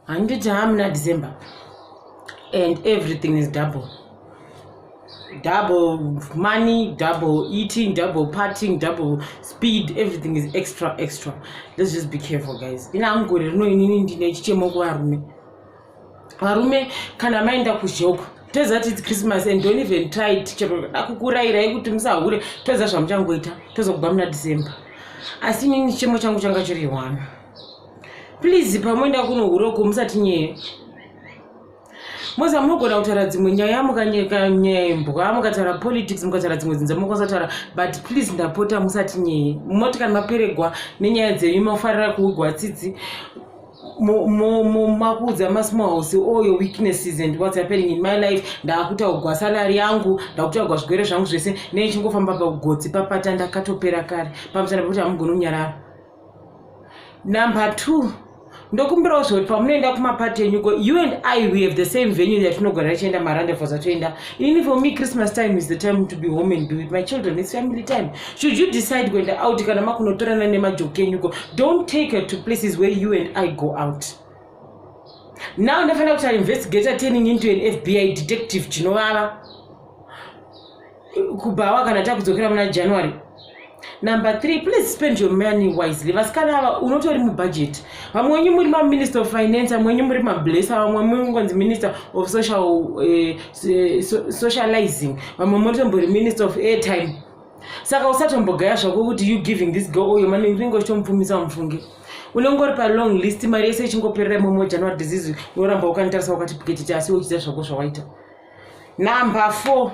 Handiti hamuna December and everything is double, double money, double eating, double partying, double speed. Everything is extra extra. Let's just be careful, guys. Ina angore rino, inini ndine chichemo kuvarume. Varume, kana maenda kuzhoko, toziva kuti it's Christmas and don't even try it. Chero da kukurayirai kuti musahure, toziva zvamuchangoita, tozokubva muna December. Asi inini chichemo changu changa chiri one: please, pamoenda kunohuroko, musati nyeye. Moza munogona kutaura dzimwe nyaya, mukanyeka nyembwa, mukataura politics, mukataura dzimwe dzinza mukasataura, but please, ndapota, musati nyeye. Moti kana maperegwa nenyaya dzenyu, mafarira kuugwa tsitsi, makuudza masmall house all your weaknesses and what's happening in my life. Ndaakutaugwa salary yangu, ndakutaugwa zvirwere zvangu zvese, neichingofamba pagotsi papata. Ndakatopera kare pamusana pekuti hamugoni kunyarara. Number two, ndokumbirawo zvekuti pamunoenda kumapati enyuko, you and I, we have the same venue yatinogara tichienda, marendezvous atoenda. Inini, for me, Christmas time is the time to be home and be with my children. It's family time. Should you decide kuenda out, kana makunotorana nemajoki enyuko, don't take her to places where you and I go out. Now ndafanira kuti investigator turning into an FBI detective. Chinovava kubhawa kana takudzokera muna January. Number three, please spend your money wisely. Vasikana ava, unotori mubudget. Vamwe wenyu muri maminister of finance, vamwe wenyu muri mablesser, vamwe mungonzi minister of social, socializing, vamwe mutombori minister of airtime. Saka usatombogaya zvako kuti you giving this girl all your money, unenge uchitomupfumisa. Mufunge unenge uri palong list, mari yese ichingoperera imomo. January disease, unoramba ukanitarisa wakati puketiti, asi uchiziva zvako zvawaita. Number four,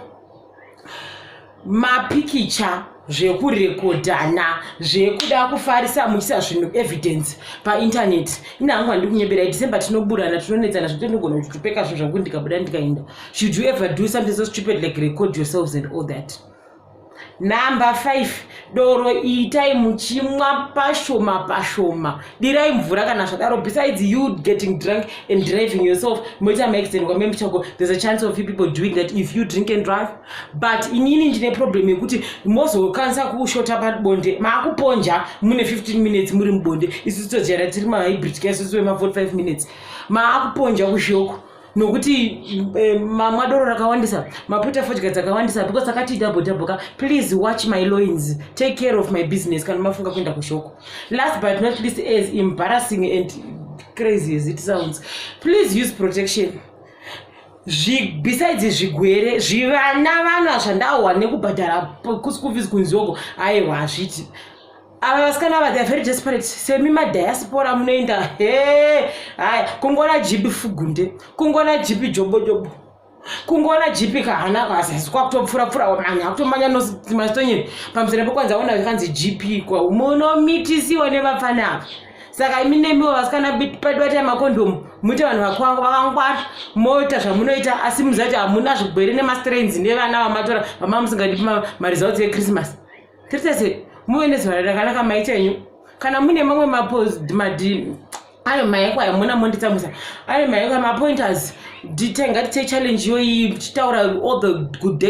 mapikicha, zvekurekodhana, zvekuda kufarisa muchiisa zvinhu, evidence paintaneti. Ina hangu handi kunyeberai, December tinoburana, tinonetsana zvekuti ndinogona kuti topeka zvinhu zvangu, ndikabuda ndikaenda. Should you ever do something so stupid like record yourselves and all that? Number five, doro itai muchimwa pashoma pashoma, dirai mvura kana zvadaro. Besides you getting drunk and driving yourself, moita maaccident kwamemchako. There's a chance of you people doing that if you drink and drive. But inini ndine problem yekuti mozokwanisa kushota pabonde, maakuponja mune 15 minutes muri mubonde. Isusu todyara tiri mahybrid ka, isusu wema45 minutes maakuponja kushoko, nokuti mamwa doro rakawandisa, maputa fodya dzakawandisa, because akati double double ka. Please watch my loins, take care of my business kana mafunga kuenda kushoko. Last but not least, as embarrassing and crazy as it sounds, please use protection. Besides zvigwere zvivana vana zvandahwa nekubhadhara kuschool fees kunzioko, aiwa, hazviti. Ava vasikana ava, they are very desperate. Semi madiaspora munoenda, he, hai, kungoona jipi fugunde, kungoona jipi jobojobo, kungoona jipi kahana kazasi, kwakutopfura-pfura, manya akutomanya masitonyeni pamusana pekwanzi aona kanzi gp kwa munomitisiwa nevapfana ava. Saka imi nemiwo vasikana, batai makondomu, muite vanhu vakangwara, moita zvamunoita, asi muziva kuti hamuna zvigwere nemastrains nevana vamatora vama musingadi maresults echristmas. Tiri tese, muve nezuva rakanaka. Maita enyu. Kana mune mamwe madi ayo maeko ayamuna monditsamwisa, ayo maeko mapointers, ngatite challenge iyoyi tichitaura all the good.